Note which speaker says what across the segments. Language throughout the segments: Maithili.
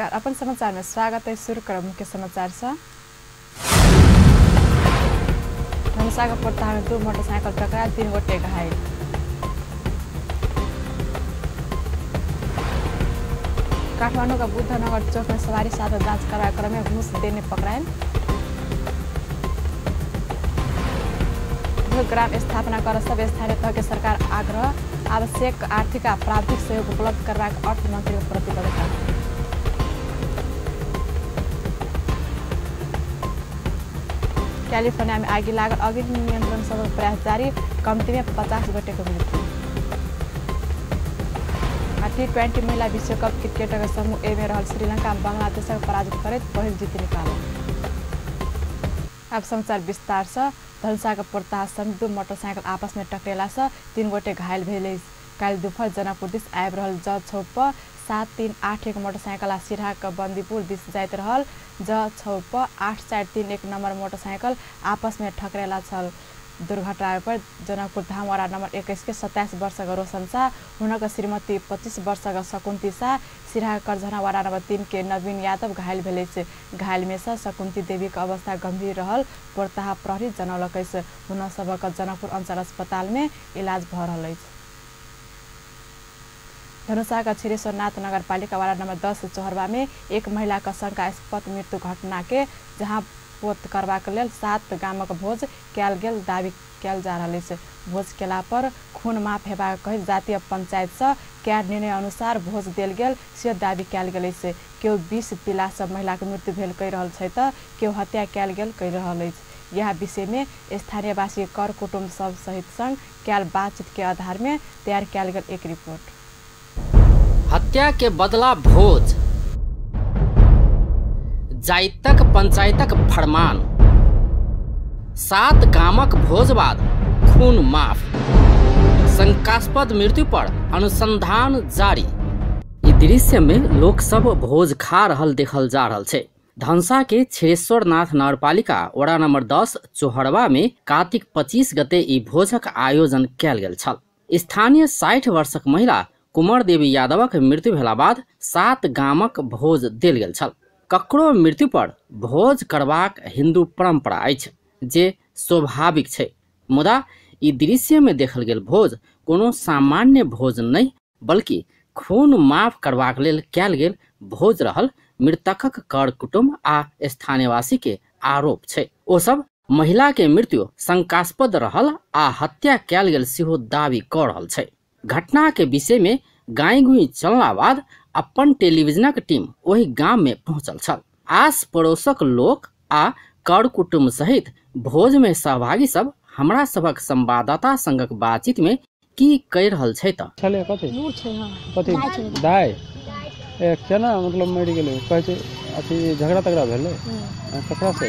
Speaker 1: नमस्कार, अपन समाचार में स्वागत है। शुरू करब मुख्य समाचार से। धनुषा के पोरताहा में 2 मोटरसाइकिल टकरायल, 3 गोटे घायल। काठमांडू का बुद्धनगर चौक में सवारी साधन जांच करवा क्रम में घूस देने पकड़ायल। ग्राम स्थापना कर सब स्थानीय तह के सरकार आग्रह, आवश्यक आर्थिक आ प्राविधिक सहयोग उपलब्ध करबाक अर्थमंत्री के प्रतिबद्धता। कैलिफोर्निया में आगि लागल, अग्नि नियंत्रण सफल प्रयास जारी, कम्ती में 50 गोटे के मृत्यु। T20 महिला विश्वकप क्रिकेटक समूह ए में रहल श्रीलंका बांग्लादेश के पराजित करैत पहिल जीत निकालल। अब समाचार विस्तार से। धनुषा के पोरताहा समीप 2 मोटरसाइकिल आपस में टकरेला से 3 गोटे घायल भेल अछि। काल्हि दुपहर जनकपुर दिस आबि रहल ज 6 प 7381 मोटरसाइकिल आ सिरहा के बंदीपुर दिस जाइत रहल ज 6 प 8431 नंबर मोटरसाइकिल आपस में ठकरेला छल। दुर्घटना पर जनकपुर धाम वडा नंबर 21 के 27 वर्षक रोशन शाह, हुनक श्रीमती 25 वर्षक शकुंती शाह, सिरहा करझना वडा नंबर 3 के नवीन यादव घायल भेल अछि। घायल में से शकुंती देवी के अवस्था गंभीर रहल पोरताहा प्रहरी जनौलक अछि। हुनक सबक जनकपुर अंचल अस्पताल में इलाज भ रहल अछि। धनुषा का क्षीरेश्वरनाथ नगरपालिका वार्ड नंबर 10 चोहरवा में एक महिला का शंकास्पद मृत्यु घटना के जहां पोत करबाक लेल 7 गामक भोज कयल गेल दावी कयल जा रहल अछि। भोज केला पर खून माफ हेबाक कहि जातीय पंचायत से कयल निर्णय अनुसार भोज देल गेल से दावी कयल गेल अछि। केओ विष पीला से महिला के मृत्यु भेल कहि रहल छै त केओ हत्या कयल गेल कहि रहल अछि। यह विषय में स्थानीयवासी कर कुटुम्ब सब सहित संग कयल बातचीत के आधार में तैयार कयल गेल एक रिपोर्ट।
Speaker 2: हत्या के बदला भोज, जाइतक पंचायतक फरमान, 7 गामक भोज बाद खून माफ, शंकास्पद मृत्यु पर अनुसंधान जारी। ई दृश्य में लोक सब भोज खा रहल देखल जा रहल छै। धनुषा के क्षीरेश्वरनाथ नगरपालिका वडा नंबर 10 चोहरवा में कार्तिक 25 गते ई भोजक आयोजन कयल गेल छल। स्थानीय 60 वर्षक महिला कुंवर देवी यादवक मृत्यु भेला बाद 7 गामक भोज देल गेल छल। ककरो मृत्यु पर भोज करबाक हिंदू परंपरा अछि जे स्वाभाविक छै, मुदा ई दृश्य में देखल गेल भोज कोनो सामान्य भोज नहि बल्कि खून माफ करबाक लेल कयल गेल भोज रहल मृतकक कर कुटुम्ब आ स्थानीयवासी के आरोप छै। ओ सब महिला के मृत्यु शंकास्पद रहल आ हत्या कयल गेल सेहो दावी कऽ रहल छै। घटना के विषय में गाय गुई चलला बाद अपन टेलीविजनक टीम ओहि गाम में पहुंचल छल। आस पड़ोसक लोक आ कर कुटुम्ब सहित भोज में सहभागी सब हमरा सबक संवाददाता संगक बातचीत में की कहि रहल छै त
Speaker 3: छले कथि कथि दाइ ए केना मतलब मरि गेलै कहै छै अथी झगड़ा तगड़ा भेलै ककरा से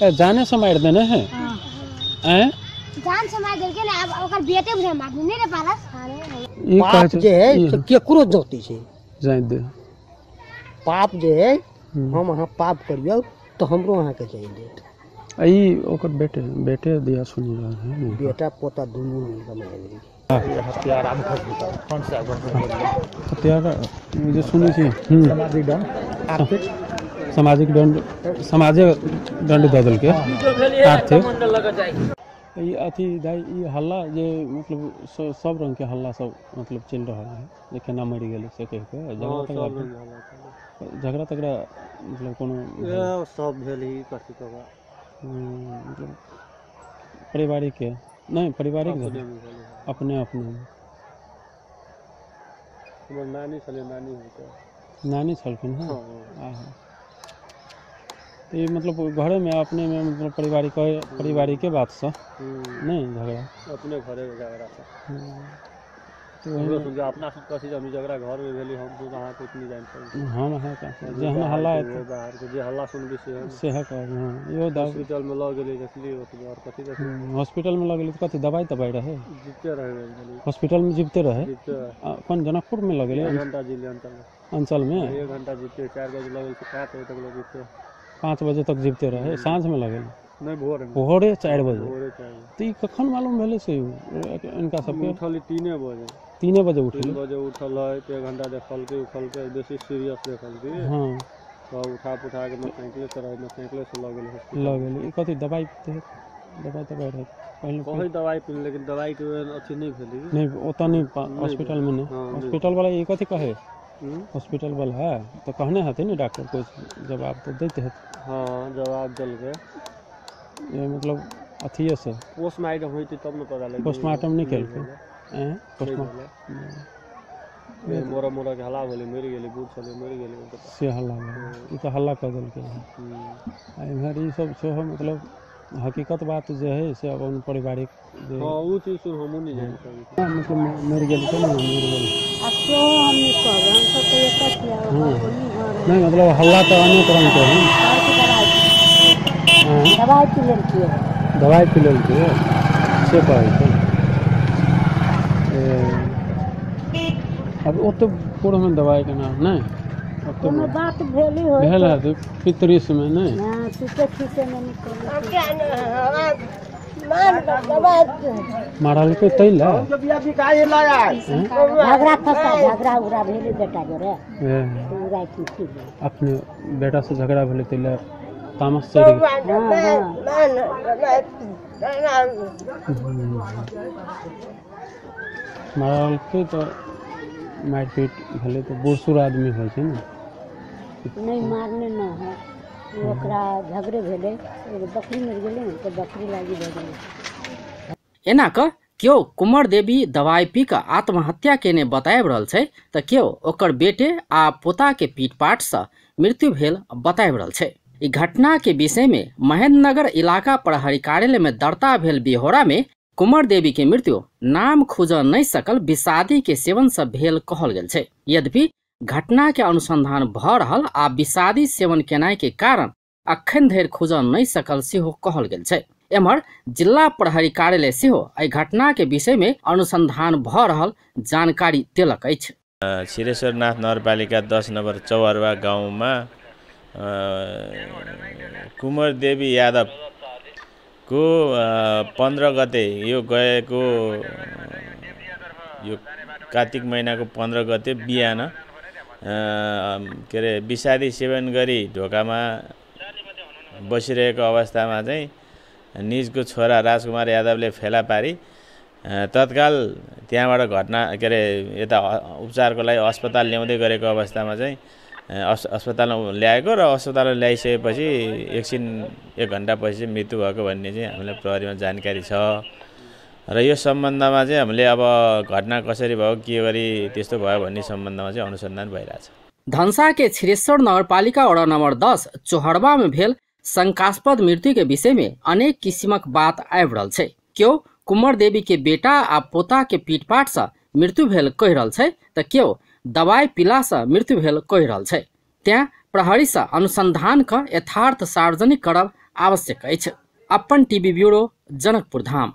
Speaker 3: ए जाने से मारि देने है हैं
Speaker 4: जान से मार देलकै ने। अब ओकर बेटे बुझा मारने नहीं रे पारस।
Speaker 3: ई
Speaker 5: पाप जे है से केकरो जोती छै
Speaker 3: जाय दे।
Speaker 5: पाप जे है हम अहाँ पाप करियौ तो हमरो अहाँ के जाय दे।
Speaker 3: आ ई ओकर बेटे बेटे दिया सुन रहल है
Speaker 5: बेटा पोता दुनू मिल के मारि देलकै।
Speaker 6: हत्यारा
Speaker 3: हत्यारा जे सुनै छी
Speaker 6: सामाजिक दंड आर्थिक
Speaker 3: सामाजिक दंड समाजे दंड दऽ देलकै आर्थिक। ई अथी दाइ ई हल्ला जे मतलब सब रंग के हल्ला सब मतलब चलि रहल है जे केना मरि गेलै से कहि के झगड़ा तगड़ा मतलब कोनो
Speaker 6: सब भेल ही कथी कहबा
Speaker 3: मतलब पारिवारिक के नहीं पारिवारिक अपने अपने
Speaker 6: हमर नानी छलै नानी होते
Speaker 3: नानी छलखिन हँ। तो ये मतलब घरे में अपने में मतलब पारिवारिक के बात से नहीं झगड़ा
Speaker 6: अपने घरे में झगड़ा से तो हम अपना सब कथी हम झगड़ा घर में भेली हम तो अहाँ कुछ नहीं जान पाई
Speaker 3: हम अहाँ का जे हम हल्ला है
Speaker 6: बाहर के जे हल्ला सुनबी से
Speaker 3: सेह कह हां यो
Speaker 6: हॉस्पिटल में ल गेली देखली ओतबे और कथी देखली
Speaker 3: हॉस्पिटल में ल गेली त कथी दवाई तबाई रहे
Speaker 6: जीते रहे
Speaker 3: हॉस्पिटल में जीते रहे कोन जनकपुर में ल गेली
Speaker 6: 1 घंटा जिले
Speaker 3: अंचल में
Speaker 6: 1 घंटा जीते 4 बजे लगल 5 बजे तक लोग जीते
Speaker 3: 5 बजे तक जीते रहे साँझ में लगे
Speaker 6: नहीं भोर में
Speaker 3: भोरे 4 बजे।
Speaker 6: भोरे 4 बजे
Speaker 3: तो ई कखन मालूम भेलै से इनका सबके
Speaker 6: उठल 3 बजे
Speaker 3: 3 बजे उठल।
Speaker 6: 3 बजे उठल है, 1 घंटा देखलकै उखलकै, बेसी सीरियस देखलकै।
Speaker 3: हाँ
Speaker 6: तो उठा पुठा के मोटरसाइकिले से रहे, मोटरसाइकिले से लऽ गेल हॉस्पिटल।
Speaker 3: लऽ गेल। ई कथी दवाई दवाई दवाई रहै पहिले?
Speaker 6: कहै दवाई पी, लेकिन दवाई के अथी नहीं भेलै।
Speaker 3: नहीं ओतऽ नहीं, हॉस्पिटल में नहीं। हॉस्पिटल वाला ई कथी कहे? हॉस्पिटल वाला है तो कहने हते ने डॉक्टर, कोई जवाब तो देते हते।
Speaker 6: हाँ जवाब देलकै।
Speaker 3: ये मतलब अथिये से
Speaker 6: पोस्टमार्टम होइतै तब न पता लगतै।
Speaker 3: पोस्टमार्टम नहीं केलकै? पोस्टमार्टम
Speaker 6: मोरा मोरा के हल्ला भेलै, मरि गेलै, बूढ़ छलै मरि गेलै
Speaker 3: से हल्ला भेलै। ई तऽ हल्ला कऽ देलकै। आ एम्हर ई सब सेहो मतलब हकीकत बात जे है से अपन पारिवारिक जे।
Speaker 6: हाँ उ चीज हमहूँ नहीं जानि सकै।
Speaker 3: मतलब मरि गेल छै ने, मरि गेल। नहीं मतलब हल्ला तऽ अनेक रंग के है।
Speaker 4: दवाई पी लेलकै,
Speaker 3: दवाई पी लेलकै से कहै छै। अब ओते पूर्वमे दवाई के नाम नहीं,
Speaker 4: कोनो बात भेली होय
Speaker 3: भेल है पितृस में नहीं।
Speaker 4: हां पीते खीसे में निकल
Speaker 3: मारलकै तै ला
Speaker 4: झगड़ा फसा झगड़ा उगड़ा भेलै बेटा जोरे,
Speaker 3: अपने बेटा से झगड़ा भेलै तै ला तामस चढ़ि गेल। मारलकै तऽ मारिपीट भेलै तऽ बूढ़ सूढ़ आदमी होइ छै ने।
Speaker 4: नहीं मारने न है, ओकरा झगड़े भेलै, एगो बकरी मरि गेलै ने तऽ बकरी लागि भऽ गेलै।
Speaker 2: एना कऽ केओ कुंवर देवी दवाई पी कऽ आत्महत्या केने बताबि रहल छै तऽ केओ ओकर बेटे आ पोता के पीटपाट सँ मृत्यु भेल बताबि रहल छै। ई घटना के विषय में महेंद्रनगर इलाका प्रहरी कार्यालय में दर्ता भेल बिहोरा में कुंवर देवी के मृत्यु नाम खोजऽ नहीं सकल विषादी के सेवन से भेल कहल गेल छै। यद्यपि घटना के अनुसंधान भऽ रहल आ विषादी सेवन केनाइ के कारण अखन धरि खोजऽ नहीं सकल सेहो कहल गेल छै। एम्हर जिला प्रहरी कार्यालय सेहो एहि घटना के विषय में अनुसंधान भऽ रहल जानकारी देलक अछि।
Speaker 7: क्षीरेश्वरनाथ नगरपालिका 10 नम्बर चौहरवा गाउँमा कुंवर देवी यादव को 15 गते यो गएको यो कार्तिक महिनाको 15 गते बिहान के अरे विषादी सेवन गरी ढोकामा बसिरहेको अवस्थामा चाहिँ निजको छोरा राजकुमार यादवले फेला पारी तत्काल त्यहाँबाट घटना के अरे यता उपचारको लागि अस्पताल ल्याउँदै गरेको अवस्थामा चाहिँ अस्पतालमा ल्याएको र अस्पतालमा ल्याइसकेपछि एकछिन 1 घन्टापछि मृत्यु भएको भन्ने चाहिँ हामीलाई प्रहरीमा जानकारी छ। र यो सम्बन्धमा चाहिँ हामीले अब घटना कसरी भयो के गरी त्यस्तो भयो भन्ने सम्बन्धमा चाहिँ अनुसन्धान भइरहेछ।
Speaker 2: धनसा के क्षीरेश्वर नगरपालिका वडा नम्बर 10 चोहरवा में भेल शंकास्पद मृत्यु के विषय में अनेक किसिमक बात आबि रहल छै। केओ कुंवर देवी के बेटा आ पोता के पीटपाट से मृत्यु भेल कहि रहल छै तऽ केओ दवाई पीला से मृत्यु भेल कहि रहल छै। त्यहाँ प्रहरी से अनुसंधान क यथार्थ सार्वजनिक करब आवश्यक अछि। अपन टीवी ब्यूरो, जनकपुर धाम।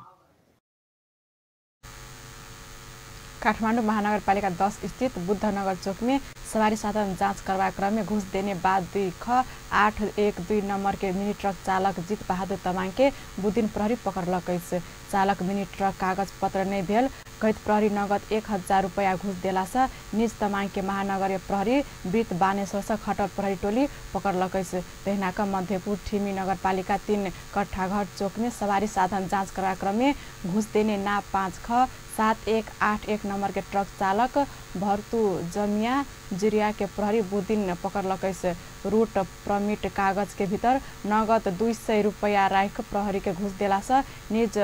Speaker 1: काठमाडौँ महानगरपालिका 10 स्थित बुद्धनगर चौक में सवारी साधन जाँच करबाक क्रम में घुस देने बाद 2 ख 8 1 2 नंबर के मिनी ट्रक चालक जीत बहादुर तमाङ के बुधदिन प्रहरी पकड़लक अछि। चालक मिनी ट्रक कागज पत्र नहीं भेल कहैत प्रहरी नगद 1000 रुपैयाँ घुस देलासँ निज तमाङ के महानगरीय प्रहरी वृत्त बानेश्वर से खटल प्रहरी टोली पकड़लक अछि। तहिना क मध्यपुर ठिमी नगरपालिका 3 कट्ठाघर चौक में सवारी साधन जाँच करबाक क्रम में घुस देने ना 5 ख 7 1 8 1 नंबर के ट्रक चालक भरतु जमिया जुरिया के प्रहरी बुधदिन पकड़लक अछि। रूट परमिट कागज के भीतर नगद 200 रुपैयाँ राखि प्रहरी के घुस देलासँ निज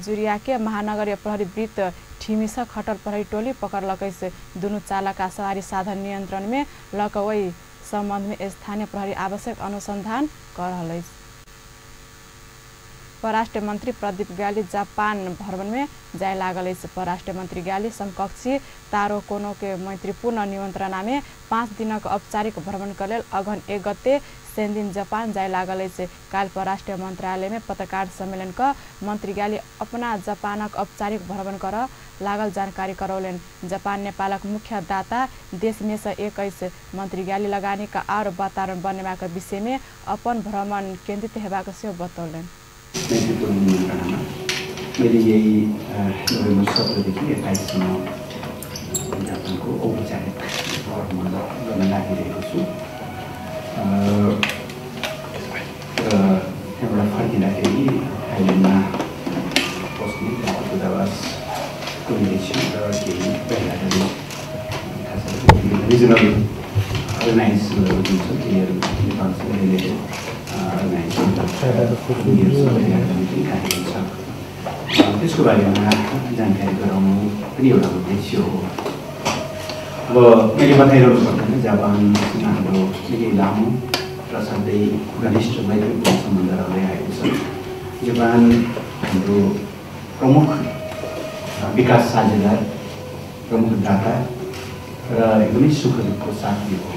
Speaker 1: जुरिया के महानगरीय प्रहरी वृत्त ठिमी से खटल प्रहरी टोली पकड़लक अछि। दुनू चालक आ सवारी साधन नियंत्रण में लऽ कऽ ओहि संबंध में स्थानीय प्रहरी आवश्यक अनुसंधान कऽ रहल अछि। परराष्ट्र मंत्री प्रदीप ग्याली जापान भ्रमण में जाय लागल अछि। परराष्ट्र मंत्री ग्याली समकक्षी तारो कोनो के मैत्रीपूर्ण निमंत्रणा में 5 दिनक औपचारिक भ्रमण के लेल अगहन 1 गते शनिदिन जापान जाय लागल अछि। काल्हि परराष्ट्र मंत्रालय में पत्रकार सम्मेलन क मंत्री ग्याली अपना जापानक औपचारिक भ्रमण कर लागल जानकारी करौलनि। जापान नेपालक मुख्य दाता देश में से एक अछि। मंत्री ग्याली लगानी का और वातावरण बनेबाक विषय में अपन भ्रमण केंद्रित हेबाक सेहो बतौलनि।
Speaker 8: मैत्रीपूर्ण निमन्त्रणामा मैले यही नोभेम्बर 17 देखि 21 सम्म जापानको औपचारिक भ्रमण गर्न लागिरहेको छु र त्यहाँबाट फर्किँदाखेरि थाइल्यान्डमा बस्ने त्यहाँको दूतावासको निरीक्षण र केही पहिलाहरू खास गरी रिजनल अर्गनाइजेसनहरू जुन छ तिनीहरू नेपालसँग रिलेटेड अर्गनाइजेसन पनि कार्यक्रम छ, त्यसको बारेमा जानकारी गराउनु पनि एउटा उद्देश्य हो। अब मैले बताइरहनु पर्दैन, जापानसँग हाम्रो निकै लामो र साथै घनिष्ठ मैत्रीपूर्ण सम्बन्ध रहँदै आएको छ। जापान हाम्रो प्रमुख विकास साझेदार, प्रमुख दाता र एकदमै सुख दुःखको साथी हो।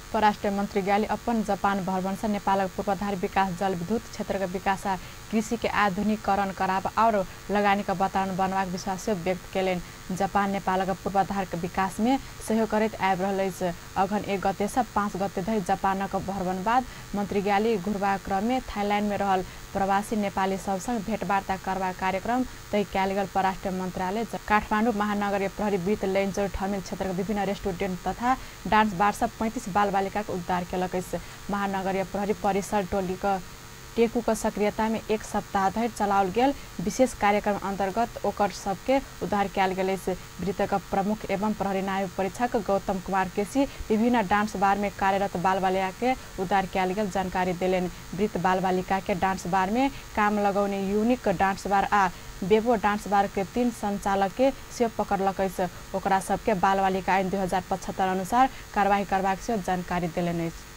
Speaker 1: परराष्ट्र मन्त्री ग्याली अपन जापान भ्रमण से नेपालक पूर्वाधार विकास, जलविद्युत क्षेत्रक विकास आ कृषि के आधुनिकीकरण कराब और लगानी का वातावरण बनबाक विश्वास व्यक्त केलनि। जापान नेपालक पूर्वाधार के विकास में सहयोग करैत आबि रहल अछि। अघन 1 गते से 5 गते धरि जापानक भ्रमण बाद मन्त्री ग्याली घुरबाक क्रम में थाईलैंड में रहल प्रवासी नेपाली सब संग भेटवार्ता करबाक कार्यक्रम तय कयल गेल। परराष्ट्र मंत्रालय काठमाडौँ महानगरीय प्रहरी वृत्त लैनचौर ठमेल क्षेत्रक विभिन्न रेस्टुरेंट तथा डान्स बार से 35 बाल बालिका के उद्धार केलक अछि। महानगरीय प्रहरी परिसर टोलीक टेकुक सक्रियता में 1 सप्ताह धरि चलाओल गेल विशेष कार्यक्रम अंतर्गत ओकर सबके उद्धार कयल गेल अछि। वृत्तक प्रमुख एवं प्रहरी नायब परीक्षक गौतम कुमार केसी विभिन्न डांस बार में कार्यरत बाल बालिका के उद्धार कयल गेल जानकारी देलनि। वृत्त बाल बालिका के डांस बार में काम लगौने यूनिक डांस बार आ बेबो डांस बार के 3 संचालक के सेहो पकड़लक अछि। ओकरा सबके बाल बालिका ऐन 2075 अनुसार कार्रवाई करबाक सेहो जानकारी देलनि अछि।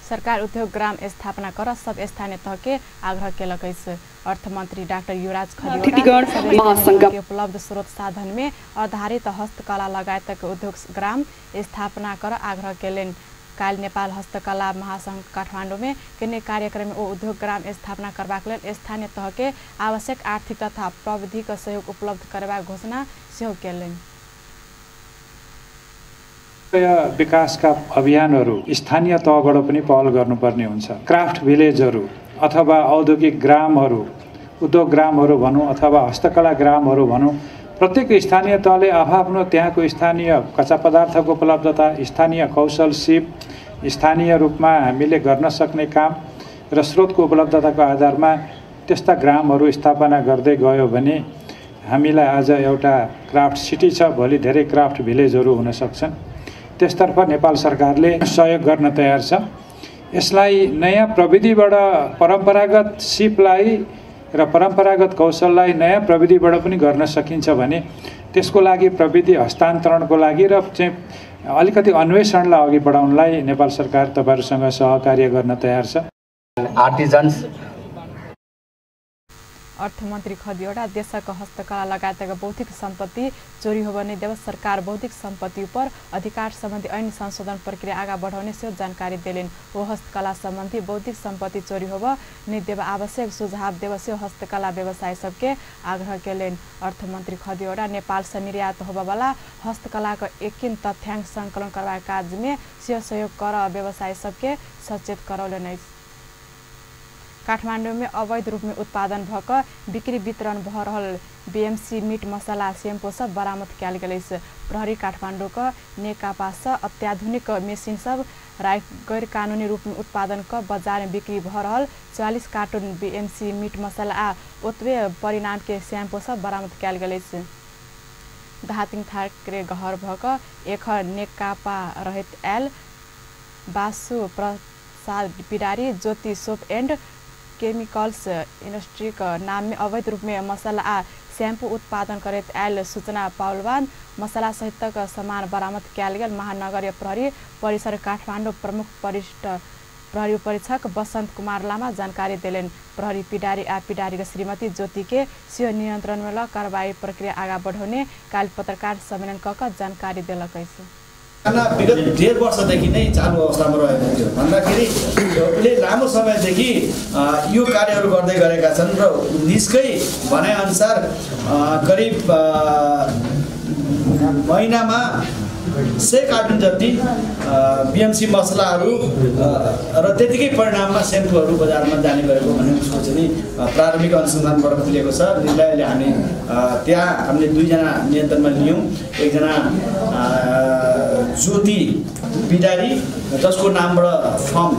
Speaker 1: सरकार उद्योग ग्राम स्थापना कर सब स्थानीय तह के आग्रह केलक अछि। अर्थमंत्री डाक्टर युवराज खतिवड़ा के उपलब्ध स्रोत साधन में आधारित हस्तकला लगायतक उद्योग ग्राम स्थापना कर आग्रह केलनि। काल्हि नेपाल हस्तकला महासंघ काठमाडौँ में केने कार्यक्रम में ओ उद्योग ग्राम स्थापना करबाक लेल स्थानीय तह के आवश्यक आर्थिक तथा प्राविधिक सहयोग उपलब्ध करबाक घोषणा सेहो केलनि।
Speaker 9: विकासका अभियानहरू स्थानीय तहबाट पनि पहल गर्नुपर्ने हुन्छ। क्राफ्ट भिलेजहरू अथवा औद्योगिक ग्रामहरू, उद्योग ग्रामहरू भनौँ अथवा हस्तकला ग्रामहरू भनौँ, प्रत्येक स्थानीय तहले आफआफ्नो त्यहाँको स्थानीय कच्चा पदार्थको उपलब्धता, स्थानीय कौशल सिप, स्थानीय रूपमा हामीले गर्न सक्ने काम र स्रोतको उपलब्धताको आधारमा त्यस्ता ग्रामहरू स्थापना गर्दै गयो भने हामीलाई आज एउटा क्राफ्ट सिटी छ, भोलि धेरै क्राफ्ट भिलेजहरू हुन सक्छन्। त्यसतर्फ नेपाल सरकारले सहयोग गर्न तयार छ। यसलाई नयाँ प्रविधिबाट परम्परागत सिपलाई र परम्परागत कौशललाई नयाँ प्रविधिबाट पनि गर्न सकिन्छ भने त्यसको लागि प्रविधि हस्तान्तरणको लागि र चाहिँ अलिकति अन्वेषणलाई अघि बढाउनलाई नेपाल सरकार तपाईहरुसँग सहकार्य गर्न तयार छ।
Speaker 10: आर्टिजन्स
Speaker 1: अर्थमन्त्री खतिवड़ा देशक हस्तकला लगायतक बौद्धिक सम्पत्ति चोरी हो भने देव सरकार बौद्धिक सम्पत्ति उपर अधिकार सम्बन्धी ऐन संशोधन प्रक्रिया आगा बढाउने सेहो जानकारी देलनि। ओ हस्तकला सम्बन्धी बौद्धिक सम्पत्ति चोरी होब नै देव आवश्यक सुझाव देव सेहो हस्तकला व्यवसाय सबके आग्रह केलनि। अर्थमन्त्री खतिवड़ा नेपाल से निर्यात होबवाला हस्तकलाक एकिन तथ्यांक संकलन करबाक काजमे सेहो सहयोग कर व्यवसाय सबके सचेत करौलनि अछि। काठमाडौँ में अवैध रूप में उत्पादन भक बिक्री वितरण भ रहल बीएमसी मीट मसाला शैम्पू सब बरामद कयल गेल अछि। प्रहरी काठमाडौँ क नेकापा से अत्याधुनिक मशीन सब राख गैरकानूनी रूप में उत्पादन क बाजार में बिक्री भ रहल 44 कार्टून बीएमसी मीट मसाला आ ओतबे परिणाम के शैम्पू सब बरामद कयल गेल अछि। धातिङ ठाकरे घर भक एक नेकापा रहैत आयल Basu Prasad Pidari Jyoti soap and chemicals industry के नाम में अवैध रूप में मसाला आ शैम्पू उत्पादन करैत आयल सूचना पाओल बाद मसाला सहितक सामान बरामद कयल गेल। महानगरीय प्रहरी परिसर काठमाडौँ प्रमुख वरिष्ठ प्रहरी परीक्षक बसंत कुमार लामा जानकारी देलनि। प्रहरी पिडारी आ पिडारी के श्रीमती ज्योति के सेहो नियंत्रण में ल कार्रवाई प्रक्रिया आगा बढ़ौने काल्हि पत्रकार सम्मेलन क जानकारी देलक अछि।
Speaker 10: विगत 1.5 वर्षदेखि नै चालु अवस्थामा रहेको थियो भन्दाखेरि उसले लामो समयदेखि यो कार्यहरू गर्दै गरेका छन् र निस्कै भनाइअनुसार करिब महिनामा 100 कार्टुन जति बीएमसी मसलाहरू र त्यतिकै परिणाममा सेम्पूहरू बजारमा जाने गरेको भन्ने उसको चाहिँ प्रारम्भिक अनुसन्धानबाट खुलेको छ। यसलाई अहिले हामी त्यहाँ हामीले 2 जना नियन्त्रणमा लियौँ। एकजना ज्योति बिडारी, जसको नामबाट फर्म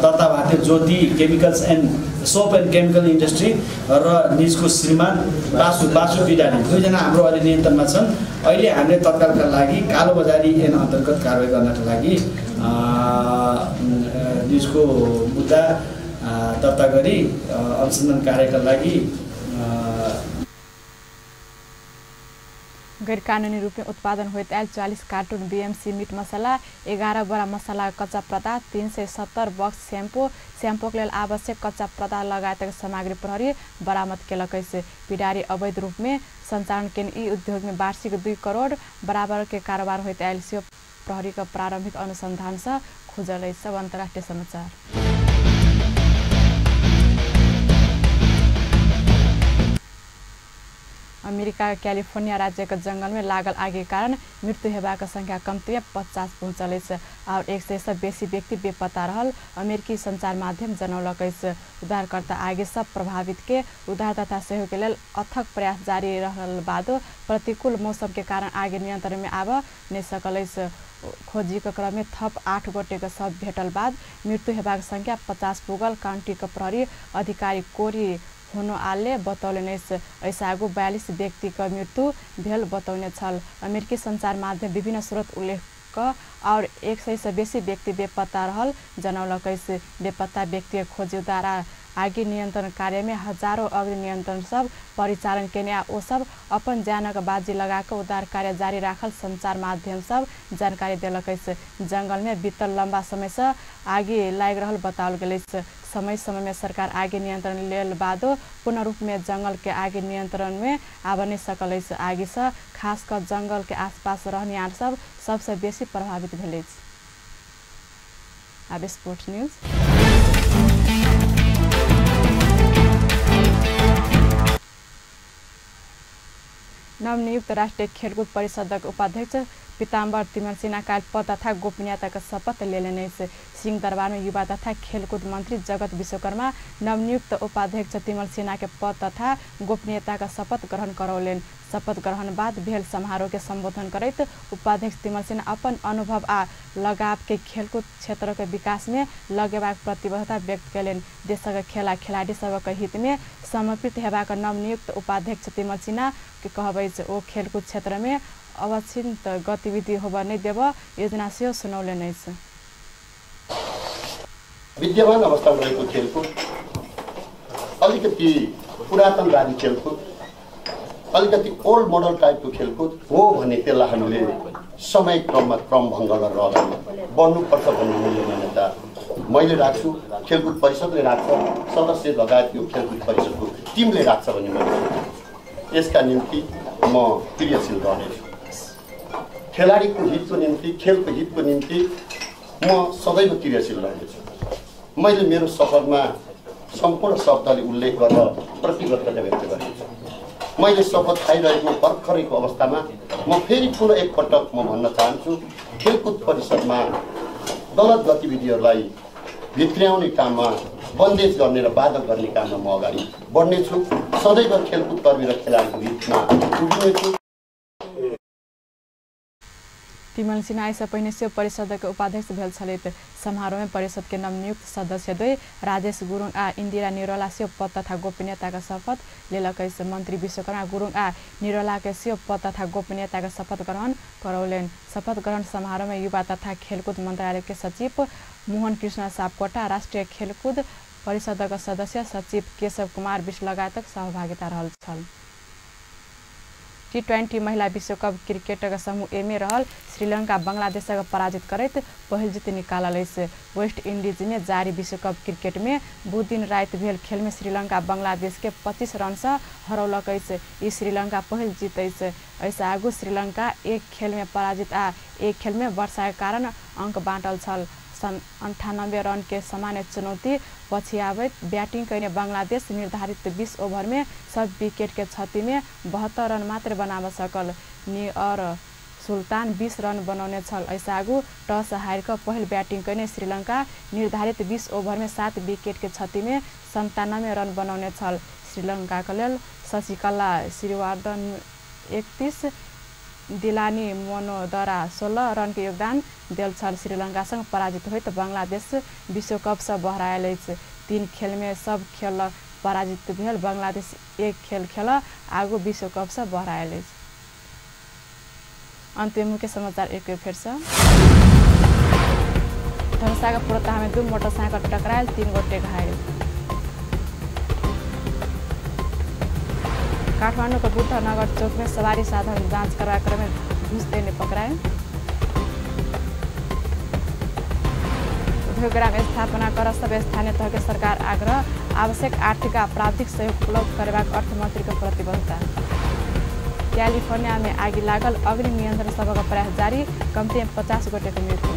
Speaker 10: दर्ता भएको थियो Jyoti chemicals and soap and chemical industry, र निजको श्रीमान बासु बिडारी, 2 जना हाम्रो अहिले नियन्त्रणमा छन्। अहिले हामीले तत्कालका लागि कालोबजारी ऐन अन्तर्गत कारवाही गर्नका लागि निजको मुद्दा दर्ता गरी अनुसन्धान कार्यका लागि
Speaker 1: गैरकानूनी रूपमे उत्पादन होइत आयल 40 कार्टुन बीएमसी मीट मसाला, 11 बोरा मसाला कच्चा पदार्थ, 370 बक्स शैम्पू, शैम्पूक लेल आवश्यक कच्चा पदार्थ लगायतक सामग्री प्रहरी बरामद केलक अछि। पिडारी अवैध रूपमे सञ्चालन केने ई उद्योगमे वार्षिक 2 करोड़ बराबर के कारोबार होइत आयल सेहो प्रहरीक प्रारंभिक अनुसंधानसँ खुजल अछि। सब अंतर्राष्ट्रीय समाचार। अमेरिका कैलिफोर्निया राज्य के जंगल में लागल आग के कारण मृत्यु हेबाक संख्या कम्ती 50 पहुंचल अछि और 100 से बेसी व्यक्ति बेपत्ता रहल अमेरिकी संचार माध्यम जनौलक अछि। उद्धारकर्ता आगि सब प्रभावित के उद्धार तथा सहयोग के लेल अथक प्रयास जारी रहल बादो प्रतिकूल मौसम के कारण आगि नियंत्रण में आबऽ नहि सकल अछि। खोजी के क्रम में थप 8 गोटे के शव भेटल बाद मृत्यु हेबाक संख्या 50 पुगल काउंटी के प्रहरी अधिकारी कोरी होनोआले बतौलनि अछि। एहिसँ आगू 42 व्यक्ति के मृत्यु भेल बतौने छल। अमेरिकी संचार माध्यम विभिन्न स्रोत उल्लेख क और 100 से बेसी व्यक्ति बेपत्ता रहल जनौलक अछि। बेपत्ता व्यक्ति के खोजी उद्धार आ आगि नियंत्रण कार्य में हजारों अग्नि नियंत्रण सब परिचालन केने आ ओ सब अपन जानक बाजी लगा कऽ उद्धार कार्य जारी राखल संचार माध्यम सब जानकारी देलक अछि। जंगल में बीतल लंबा समय से आगि लागि रहल बताओल गेल अछि। समय समय में सरकार आगि नियंत्रण लेल बादो पूर्ण रूप में जंगल के आगि नियंत्रण में आबऽ नहि सकल अछि। आगि से खास कऽ जंगल के आसपास रहनिहार सब सबसे बेसी प्रभावित भेल अछि। आब स्पोर्ट्स न्यूज। नवनियुक्त राष्ट्रिय खेलकुद परिषदक उपाध्यक्ष पीताम्बर तिमल सिन्हा काल्हि पद तथा गोपनीयताक शपथ लेलनि अछि। सिंह दरबार में युवा तथा खेलकुद मंत्री जगत विश्वकर्मा नवनियुक्त उपाध्यक्ष तिमल सिन्हा के पद तथा गोपनीयताक शपथ ग्रहण करौलनि। शपथ ग्रहण बाद भेल समारोह के संबोधन करैत उपाध्यक्ष तिमल सिन्हा अपन अनुभव आ लगाव के खेलकुद क्षेत्र के विकास में लगेबाक प्रतिबद्धता व्यक्त कयलनि। देशक खेला खिलाड़ी सबक हित में समर्पित हेबाक नवनियुक्त उपाध्यक्ष तिमल सिन्हा के कहब अछि। ओ खेलकुद क्षेत्र में अवांछित गतिविधि होबऽ नहि देबऽ योजना सेहो सुनौलनि अछि।
Speaker 11: विद्यमान अवस्थामा रहेको खेलकुद अलिकति पुरातनवादी खेलकुद, अलिकति ओल्ड मोडल टाइपको खेलकुद हो भने त्यसलाई हामीले समय क्रममा क्रमभङ्ग गरेर अगाडि बढ्नुपर्छ भन्ने मूल्य मान्यता मैले राख्छु, खेलकुद परिषदले राख्छ, सदस्य लगायत यो खेलकुद परिषदको टिमले राख्छ भन्ने मैले सोचेको छु। यसका निम्ति म क्रियाशील रहनेछु। खेलाडीको हितको निम्ति, खेलको हितको निम्ति म सदैव क्रियाशील रहनेछु। मैले मेरो शपथमा सम्पूर्ण शब्दले उल्लेख गरेर प्रतिबद्धता व्यक्त गरेको छु। मैले शपथ खाइरहेको भर्खरैको अवस्थामा म फेरि पुनः एकपटक म भन्न चाहन्छु, खेलकुद परिषदमा गलत गतिविधिहरूलाई भित्र्याउने काममा, बन्देज गर्ने र बाधक गर्ने काममा म अगाडि बढ्नेछु। सदैव खेलकुद कर्मी र खेलाडीको हितमा उभिनेछु।
Speaker 1: तिमल सिन्हा एहिसँ पहिने सेहो परिषदक उपाध्यक्ष भेल छलथि। समारोह में परिषद के नवनियुक्त सदस्य द्वय राजेश गुरुङ आ इन्दिरा निरोला सेहो पद तथा गोपनीयताक शपथ लेलक अछि। मंत्री विश्वकर्मा गुरुङ आ निरोला के सेहो पद तथा गोपनीयताक शपथ ग्रहण करौलनि। शपथ ग्रहण समारोह में युवा तथा खेलकुद मंत्रालय के सचिव मोहन कृष्ण सापकोटा, राष्ट्रिय खेलकुद परिषदक सदस्य सचिव केशव कुमार विश्व लगायतक सहभागिता रहल छल। टी20 महिला विश्वकप क्रिकेटक समूह ए में रहल श्रीलंका बांग्लादेशक पराजित करैत पहिल जीत निकालल अछि। वेस्ट इंडीज में जारी विश्वकप क्रिकेट में बुध दिन राति भेल खेल में श्रीलंका बांग्लादेश के 25 रन से हरौलक अछि। ई श्रीलंका पहिल जीत अछि। एहिसँ आगू श्रीलंका एक खेल में पराजित आ एक खेल में वर्षा के कारण अंक बाँटल छल। 98 रन के सामान्य चुनौती पछियाबैत बैटिंग कयने बांग्लादेश निर्धारित 20 ओवर में सब विकेट के क्षति में 72 रन मात्र बनाब सकल। नियर सुल्तान 20 रन बनौने छल। एहिसँ आगू टॉस हारि कऽ पहिल बैटिंग कयने श्रीलंका निर्धारित 20 ओवर में 7 विकेट के क्षति में 97 रन बनौने छल। श्रीलंका के लेल शशिकला श्रीवर्धन 31, दिलानी मनोदरा 16 रन के योगदान देल छल। श्रीलंका संग पराजित होइत बांग्लादेश विश्वकप से बहरायल अछि। 3 खेल में सब खेल पराजित भेल बांग्लादेश 1 खेल खेल आगू विश्वकप से बहरायल अछि। अंतिम मुख्य समाचार एक बेर फेर से। धनुषाका पुरताहा में 2 मोटरसाइकिल टकरायल, 3 गोटे घायल। काठमाडौँ के बुद्ध नगर चौक में सवारी साधन जांच करवा क्रम में घूस देने पकड़ाए। उद्योगग्राम स्थापना कर सब स्थानीय तह के सरकार आग्रह, आवश्यक आर्थिक आ प्राविधिक सहयोग उपलब्ध करबाक अर्थमंत्री के प्रतिबद्धता। कैलिफोर्निया में आगि लागल, अग्नि नियंत्रण सभक प्रयास जारी, कम्ती में 50 गोटे के मृत्यु।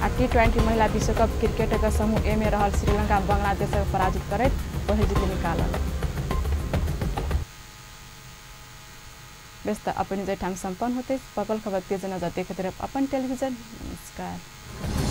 Speaker 1: आ T20 महिला विश्वकप क्रिकेट के समूह ए में रहल श्रीलंका बांग्लादेश के पराजित करैत पहिल जीत निकालल। व्यस्त अपन जैठाम सम्पन्न होते पल खबर तेज नजर देखते रह अपन टेलीविजन। नमस्कार।